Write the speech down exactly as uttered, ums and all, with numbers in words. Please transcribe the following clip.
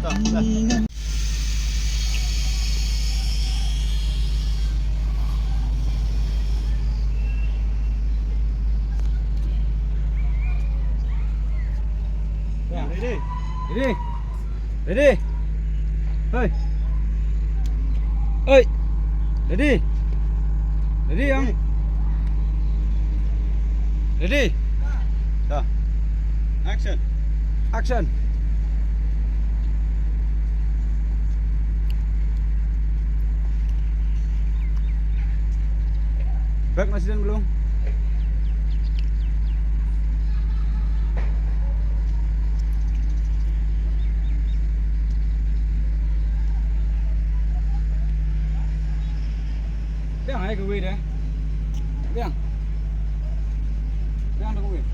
Ready? Ready? Ready? Hey. Hey. Ready? Ready, Yang? Ready? Dah. Action. Action. Back na siden belum? Biang ai kawei de. Biang. Biang da kawei. Biang.